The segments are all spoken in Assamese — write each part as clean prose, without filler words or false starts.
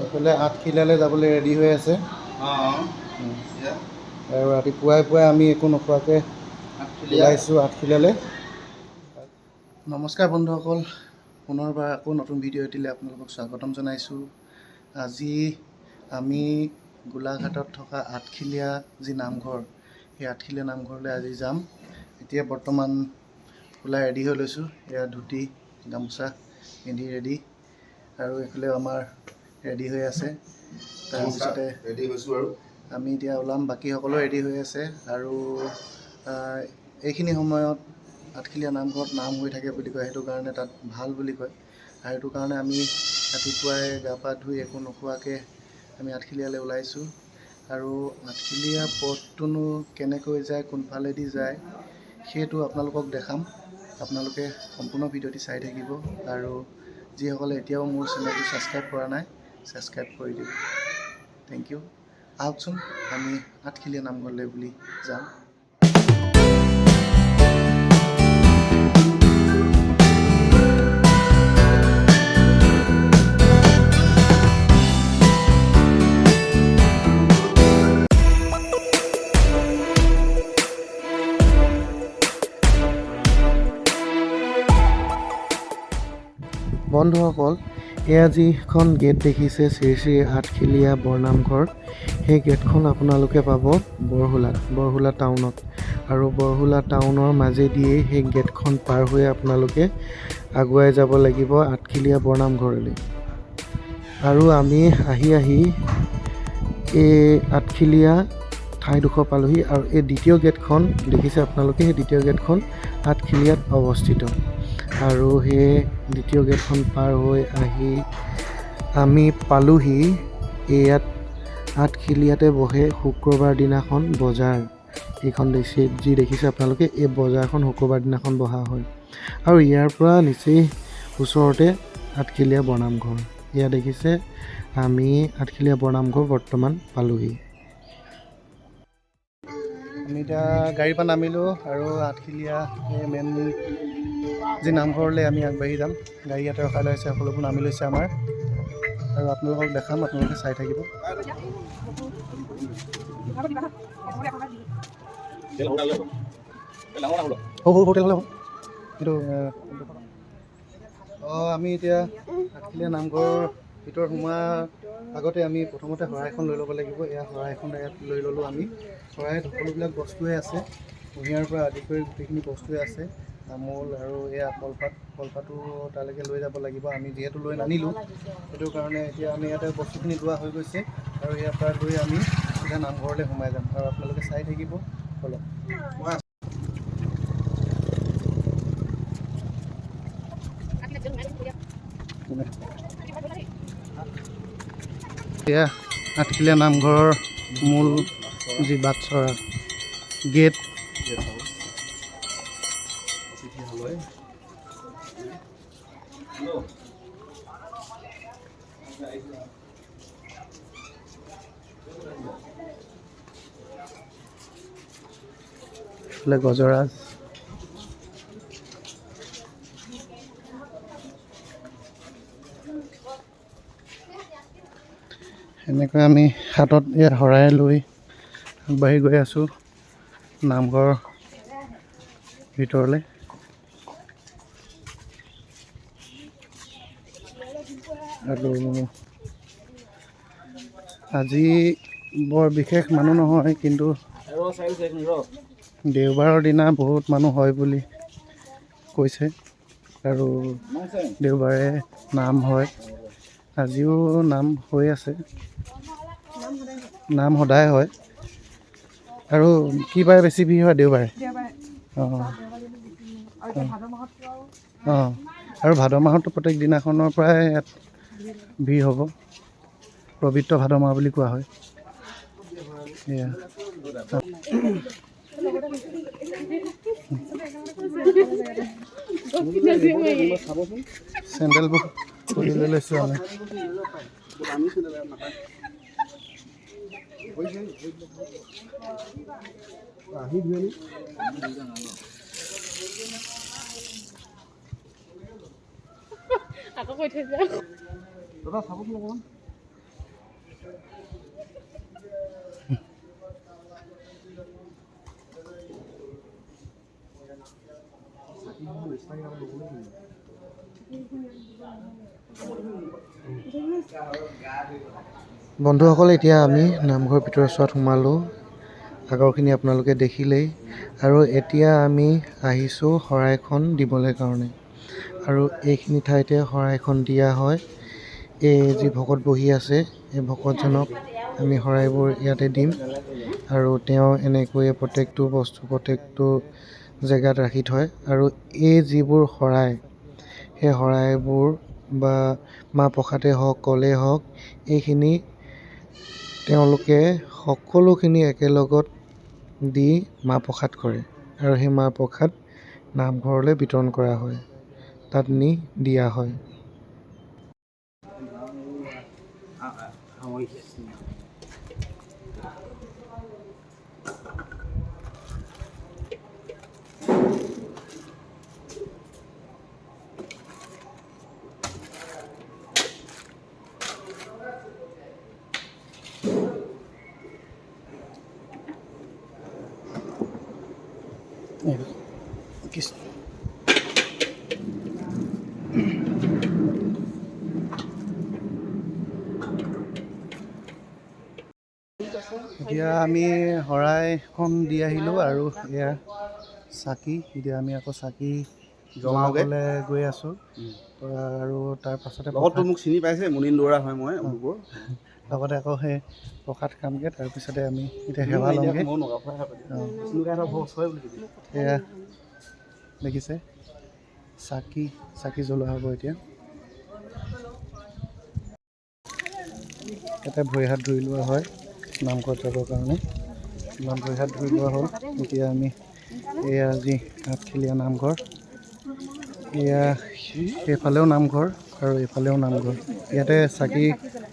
এইফালে আঠখেলীয়ালৈ যাবলৈ ৰেডি হৈ আছে। অঁ। আৰু ৰাতিপুৱাই পুৱাই আমি একো নোখোৱাকৈ ওলাইছোঁ আঠখেলীয়ালৈ। নমস্কাৰ বন্ধুসকল, পুনৰবাৰ আকৌ নতুন ভিডিঅ' এটিলৈ আপোনালোকক স্বাগতম জনাইছোঁ। আজি আমি গোলাঘাটত থকা আঠখেলীয়া যি নামঘৰ, সেই আঠখেলীয়া নামঘৰলৈ আজি যাম। এতিয়া বৰ্তমান ওলাই ৰেডি হৈ লৈছোঁ। এয়া ধুতি গামোচা পিন্ধি ৰেডি, আৰু এইফালেও আমাৰ ৰেডি হৈ আছে। তাৰপিছতে ৰেডি হৈছোঁ আৰু আমি এতিয়া ওলাম, বাকী সকলো ৰেডি হৈ আছে। আৰু এইখিনি সময়ত আঠখেলীয়া নামঘৰত নাম হৈ থাকে বুলি কয়, সেইটো কাৰণে তাত ভাল বুলি কয়। আৰু সেইটো কাৰণে আমি ৰাতিপুৱাই গা পা ধুই একো নোখোৱাকৈ আমি আঠখেলীয়ালৈ ওলাইছোঁ। আৰু আঠখেলীয়া পথটোনো কেনেকৈ যায়, কোনফালেদি যায়, সেইটো আপোনালোকক দেখাম। আপোনালোকে সম্পূৰ্ণ ভিডিঅ'টি চাই থাকিব। আৰু যিসকলে এতিয়াও মোৰ চেনেলটো ছাবস্ক্ৰাইব কৰা নাই, ছাবস্ক্ৰাইব কৰি দিব। Thank U. আহকচোন, আমি আঠখেলীয়া নামঘৰলৈ বুলি যাম। বন্ধুসকল, এয়া যিখন গেট দেখিছে, শ্ৰী শ্ৰী আঠখেলীয়া বৰনামঘৰ, সেই গেটখন আপোনালোকে পাব বৰহোলাত, বৰহোলা টাউনত। আৰু বৰহোলা টাউনৰ মাজেদিয়েই সেই গেটখন পাৰ হৈ আপোনালোকে আগুৱাই যাব লাগিব আঠখেলীয়া বৰনামঘৰলৈ। আৰু আমি আহি আহি এই আঠখেলীয়া ঠাইডোখৰ পালোহি। আৰু এই দ্বিতীয় গেটখন দেখিছে আপোনালোকে, সেই দ্বিতীয় গেটখন আঠখেলীয়াত অৱস্থিত। আৰু সেই দ্বিতীয় গেটখন পাৰ হৈ আহি আমি পালোহি ইয়াত আঠখেলীয়াতে বহে শুক্ৰবাৰ দিনাখন বজাৰ। এইখন দেখিছে, যি দেখিছে আপোনালোকে, এই বজাৰখন শুক্ৰবাৰ দিনাখন বহা হয়। আৰু ইয়াৰ পৰা নিচেই ওচৰতে আঠখেলীয়া বৰনামঘৰ। এয়া দেখিছে, আমি আঠখেলীয়া বৰনামঘৰ বৰ্তমান পালোহি। আমি এতিয়া গাড়ীৰ পৰা নামিলোঁ আৰু আঠখেলীয়া এই মেইন যি নামঘৰলৈ আমি আগবাঢ়ি যাম। গাড়ী ইয়াতে ৰখাই লৈছে, সকলোবোৰ নামি লৈছে আমাৰ। আৰু আপোনালোকক দেখাম, আপোনালোকে চাই থাকিব। সৰু সৰু হোটেল হ'লে হ'ব কিন্তু। অঁ, আমি এতিয়া আঠখেলীয়া নামঘৰৰ ভিতৰত সোমোৱাৰ আগতে আমি প্ৰথমতে শৰাইখন লৈ ল'ব লাগিব। এয়া শৰাইখন ইয়াত লৈ ল'লোঁ আমি। শৰাইত সকলোবিলাক বস্তুৱে আছে, কুঁহিয়াৰ পৰা আদি কৰি গোটেইখিনি বস্তুৱে আছে, তামোল আৰু এয়া কলপাত। কলপাতো তালৈকে লৈ যাব লাগিব। আমি যিহেতু লৈ নানিলোঁ, সেইটো কাৰণে এতিয়া আমি ইয়াতে বস্তুখিনি লোৱা হৈ গৈছে। আৰু ইয়াৰ পৰা গৈ আমি চিধা নামঘৰলৈ সোমাই যাম। আৰু আপোনালোকে চাই থাকিব অলপ। এয়া আঠখেলীয়া নামঘৰৰ মূল যি বাটচৰা গেট। অতিথিশালয়। এইফালে গজৰাজ। সেনেকৈ আমি হাতত ইয়াত শৰাই লৈ আগবাঢ়ি গৈ আছোঁ নামঘৰৰ ভিতৰলৈ। আৰু আজি বৰ বিশেষ মানুহ নহয়, কিন্তু দেওবাৰৰ দিনা বহুত মানুহ হয় বুলি কৈছে। আৰু দেওবাৰে নাম হয়, আজিও নাম হৈ আছে, নাম সদায় হয়। আৰু কি বাৰে বেছি ভিৰ হয়? দেওবাৰে। অঁ অঁ আৰু ভাদ মাহতো প্ৰত্যেক দিনাখনৰ পৰাই ইয়াত ভিৰ হ'ব। পবিত্ৰ ভাদ মাহ বুলি কোৱা হয়। এয়া চেণ্ডেলবোৰ খুলি লৈ লৈছোঁ আমি। আকৌ কৈ থৈছে। দাদা, চাবচোন অকণমান। বন্ধুসকল, এতিয়া আমি নামঘৰ ভিতৰৰ চোৱাত সোমালোঁ। আগৰখিনি আপোনালোকে দেখিলেই। আৰু এতিয়া আমি আহিছোঁ শৰাইখন দিবলৈ কাৰণে। আৰু এইখিনি ঠাইতে শৰাইখন দিয়া হয়। এই যি ভকত বহি আছে, এই ভকতজনক আমি শৰাইবোৰ ইয়াতে দিম। আৰু তেওঁ এনেকৈয়ে প্ৰত্যেকটো বস্তু প্ৰত্যেকটো জেগাত ৰাখি থয়। আৰু এই যিবোৰ শৰাই, সেই শৰাইবোৰ বা মাহ প্ৰসাদেই হওক, কলেই হওক, এইখিনি তেওঁলোকে সকলোখিনি একেলগত দি মাহ প্ৰসাদ কৰে। আৰু সেই মাহ প্ৰসাদ নামঘৰলৈ বিতৰণ কৰা হয়, তাত নি দিয়া হয়। কৃষ্ণ। এতিয়া আমি শৰাইখন দি আহিলোঁ আৰু এয়া চাকি। এতিয়া আমি আকৌ চাকি জ্বলাওঁগে। জ্বলাবলৈ গৈ আছোঁ। আৰু তাৰ পাছতে লগততো মোক চিনি পাইছে, মুনীন দুৱৰা হয় মই অমুকৰ। লগতে আকৌ সেই প্ৰসাদ খামগৈ। তাৰপিছতে আমি এতিয়া সেৱা ল'মগৈ। এয়া দেখিছে, চাকি চাকি জ্বলোৱা হ'ব এতিয়া। ইয়াতে ভৰি হাত ধুই লোৱা হয় নামঘৰত যাবৰ কাৰণে। ইমান ভৰি হাত ধুই লোৱা হ'ল। এতিয়া আমি এয়া যি আঠখেলীয়া নামঘৰ, এয়া সেইফালেও নামঘৰ আৰু এইফালেও নামঘৰ। ইয়াতে চাকি,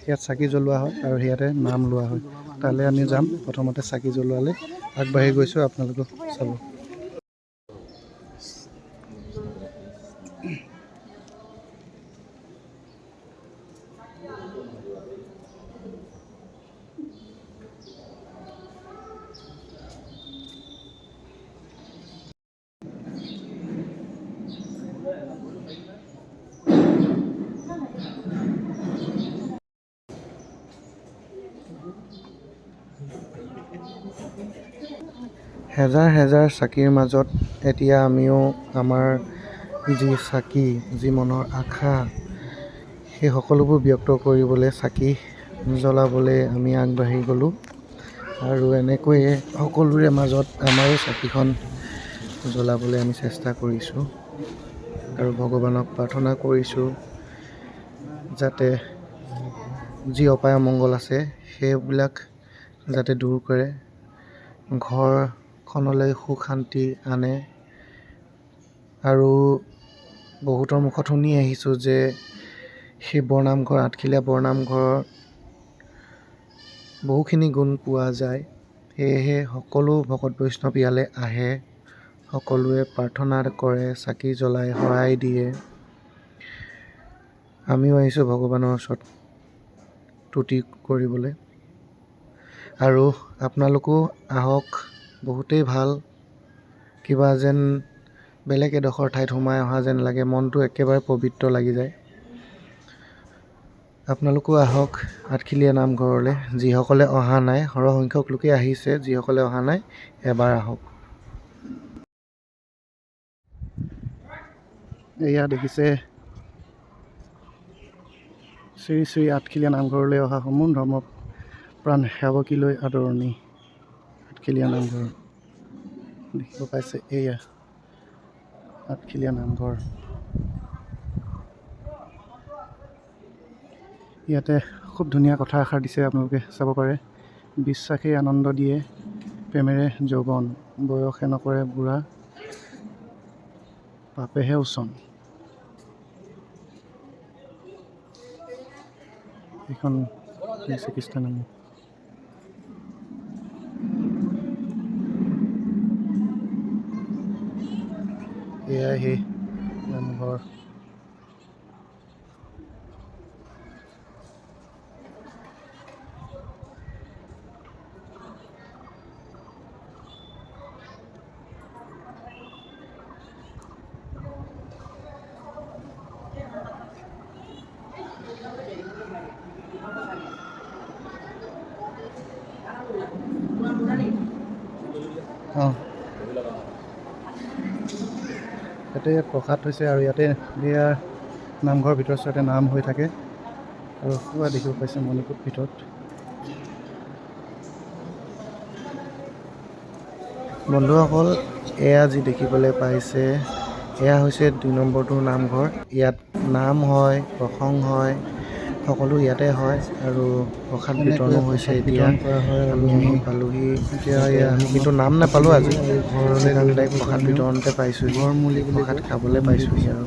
ইয়াত চাকি জ্বলোৱা হয় আৰু ইয়াতে নাম লোৱা হয়। তালৈ আমি যাম। প্ৰথমতে চাকি জ্বলোৱালৈ আগবাঢ়ি গৈছোঁ, আপোনালোকক চাব। হেজাৰ হেজাৰ চাকিৰ মাজত এতিয়া আমিও আমাৰ যি চাকি, যি মনৰ আশা, সেই সকলোবোৰ ব্যক্ত কৰিবলৈ চাকি জ্বলাবলৈ আমি আগবাঢ়ি গ'লোঁ। আৰু এনেকৈয়ে সকলোৰে মাজত আমাৰো চাকিখন জ্বলাবলৈ আমি চেষ্টা কৰিছোঁ আৰু ভগৱানক প্ৰাৰ্থনা কৰিছোঁ যাতে যি অপায় অমংগল আছে সেইবিলাক যাতে দূৰ কৰে, ঘৰখনলৈ সুখ শান্তি আনে। আৰু বহুতৰ মুখত শুনি আহিছোঁ যে সেই বৰনামঘৰ, আঠখেলীয়া বৰনামঘৰৰ বহুখিনি গুণ পোৱা যায়। সেয়েহে সকলো ভকত বৈষ্ণৱ ইয়ালৈ আহে, সকলোৱে প্ৰাৰ্থনা কৰে, চাকি জ্বলায়, শৰাই দিয়ে। আমিও আহিছোঁ ভগৱানৰ ওচৰত তুতি কৰিবলৈ। আৰু আপোনালোকো আহক, বহুতেই ভাল। কিবা যেন বেলেগ এডোখৰ ঠাইত সোমাই অহা যেন লাগে, মনটো একেবাৰে পবিত্ৰ লাগি যায়। আপোনালোকো আহক আঠখেলীয়া নামঘৰলৈ। যিসকলে অহা নাই, সৰহসংখ্যক লোকেই আহিছে, যিসকলে অহা নাই এবাৰ আহক। এয়া দেখিছে শ্ৰী শ্ৰী আঠখেলীয়া নামঘৰলৈ অহা সমূহ ধৰ্ম প্ৰাণ সেৱকীলৈ আদৰণি। আঠখেলীয়া নামঘৰ দেখিব পাইছে, এয়া আঠখেলীয়া নামঘৰ। ইয়াতে খুব ধুনীয়া কথা এষাৰ দিছে, আপোনালোকে চাব পাৰে। বিশ্বাসেই আনন্দ দিয়ে, প্ৰেমেৰে যৌৱন, বয়সে নকৰে বুঢ়া, পাপেহে উচন। এইখন শ্ৰীকৃষ্ণ নাম। এয়াই সেই নামঘৰ। ইয়াতে প্ৰসাদ হৈছে আৰু ইয়াতে এয়া নামঘৰৰ ভিতৰ চৰাতে নাম হৈ থাকে। আৰু সেয়া দেখিব পাইছে মণিকূট ভিতৰত। বন্ধুসকল, এয়া যি দেখিবলৈ পাইছে এয়া হৈছে 2 নম্বৰটো নামঘৰ। ইয়াত নাম হয়, প্ৰসংগ হয়, সকলো ইয়াতে হয় আৰু প্ৰসাদ বিতৰণো হৈছে। এতিয়া বিতৰণ কৰা হয় আৰু আমি আহি পালোহি। এতিয়া এয়া আমি কিন্তু নাম নাপালোঁ আজি, ঘৰলৈ সেইকাৰণে ডাইৰেক্ট প্ৰসাদ বিতৰণতে পাইছোঁহি, ঘৰমূলি বুলি প্ৰসাদ কয়। খাবলৈ পাইছোঁহি। আৰু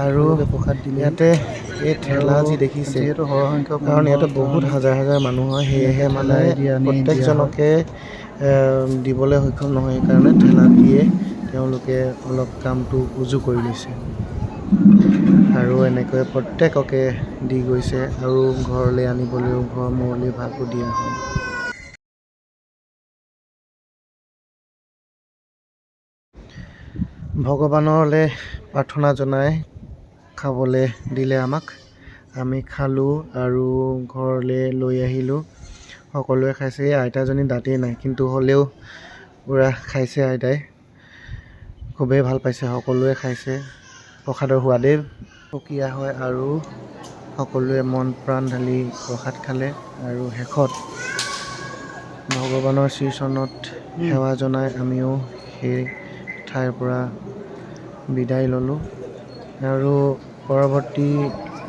আৰু প্ৰসাদ দিলে ইয়াতে এই ঠেলা যি দেখিছে, যিহেতু সৰহসংখ্যক কাৰণ ইয়াতে মানুহৰ বহুত কাৰণে হাজাৰ হাজাৰ মানুহ হয়, সেয়েহে মানে ঠেলাই দি আনি দিয়া হয়। প্ৰত্যেকজনকে দিবলৈ সক্ষম নহয়, সেইকাৰণে ঠেলা দিয়ে তেওঁলোকে অলপ কামটো উজু কৰি লৈছে আৰু এনেকৈ প্ৰত্যেককে দি গৈছে আৰু ঘৰলৈ আনিবলৈও ঘৰ মূৰলি ভাগো দিয়া হয়। ভগৱানলৈ প্ৰাৰ্থনা জনাই খাবলৈ দিলে আমাক, আমি খালোঁ আৰু ঘৰলৈ লৈ আহিলোঁ। সকলোৱে খাইছে। এই আইতাজনী দাঁতেই নাই, কিন্তু হ'লেও পূৰা খাইছে আইতাই, খুবেই ভাল পাইছে। সকলোৱে খাইছে, প্ৰসাদৰ সোৱাদেই সুকীয়া হয় আৰু সকলোৱে মন প্ৰাণ ঢালি প্ৰসাদ খালে। আৰু শেষত ভগৱানৰ শ্ৰীচৰণত সেৱা জনাই আমিও সেই ঠাইৰ পৰা বিদায় ল'লোঁ। আৰু পৰৱৰ্তী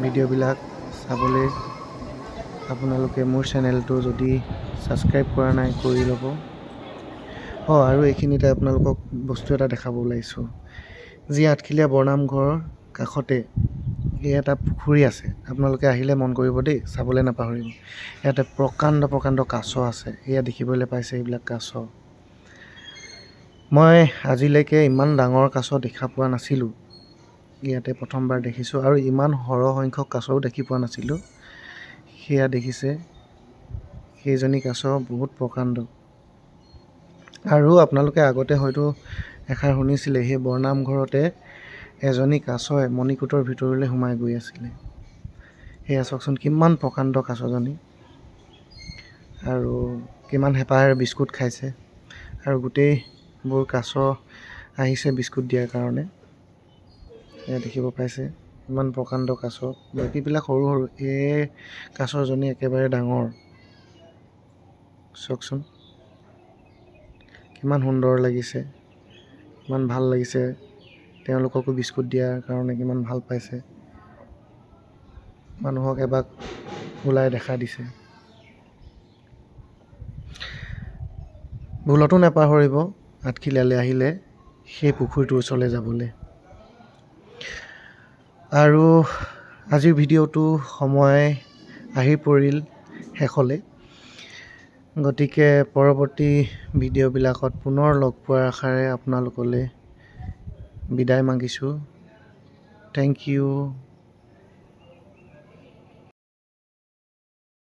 ভিডিঅ'বিলাক চাবলৈ আপোনালোকে মোৰ চেনেলটো যদি ছাবস্ক্ৰাইব কৰা নাই কৰি ল'ব। আৰু এইখিনিতে আপোনালোকক বস্তু এটা দেখাব ওলাইছোঁ। যি আঠখেলীয়া বৰনামঘৰৰ কাষতে এই এটা পুখুৰী আছে, আপোনালোকে আহিলে মন কৰিব দেই, চাবলৈ নাপাহৰিব। ইয়াতে প্ৰকাণ্ড প্ৰকাণ্ড কাছ আছে, এয়া দেখিবলৈ পাইছে এইবিলাক কাছ। মই আজিলৈকে ইমান ডাঙৰ কাছ দেখা পোৱা নাছিলোঁ, ইয়াতে প্ৰথমবাৰ দেখিছোঁ। আৰু ইমান সৰহ সংখ্যক কাছও দেখি পোৱা নাছিলোঁ। সেয়া দেখিছে, সেইজনী কাছ বহুত প্ৰকাণ্ড। আৰু আপোনালোকে আগতে হয়তো এষাৰ শুনিছিলে, সেই বৰনামঘৰতে এজনী কাছই মণিকূটৰ ভিতৰলৈ সোমাই গৈ আছিলে। সেয়া চাওকচোন কিমান প্ৰকাণ্ড কাছজনী, আৰু কিমান হেঁপাহেৰে বিস্কুট খাইছে। আৰু গোটেইবোৰ কাছ আহিছে বিস্কুট দিয়াৰ কাৰণে। এয়া দেখিব পাইছে ইমান প্ৰকাণ্ড কাছ, বাকীবিলাক সৰু সৰু, এই কাছজনী একেবাৰে ডাঙৰ। চাওকচোন কিমান সুন্দৰ লাগিছে, কিমান ভাল লাগিছে। তেওঁলোককো বিস্কুট দিয়াৰ কাৰণে কিমান ভাল পাইছে, মানুহক এবাৰ ওলাই দেখা দিছে। ভুলতো নাপাহৰিব আঠখেলীয়ালৈ আহিলে সেই পুখুৰীটোৰ ওচৰলৈ যাবলৈ। আৰু আজিৰ ভিডিঅ'টো সময় আহি পৰিল শেষলৈ, গতিকে পৰৱৰ্তী ভিডিঅ'বিলাকত পুনৰ লগ পোৱাৰ আশাৰে আপোনালোকলৈ বিদায় মাগিছোঁ। Thank you.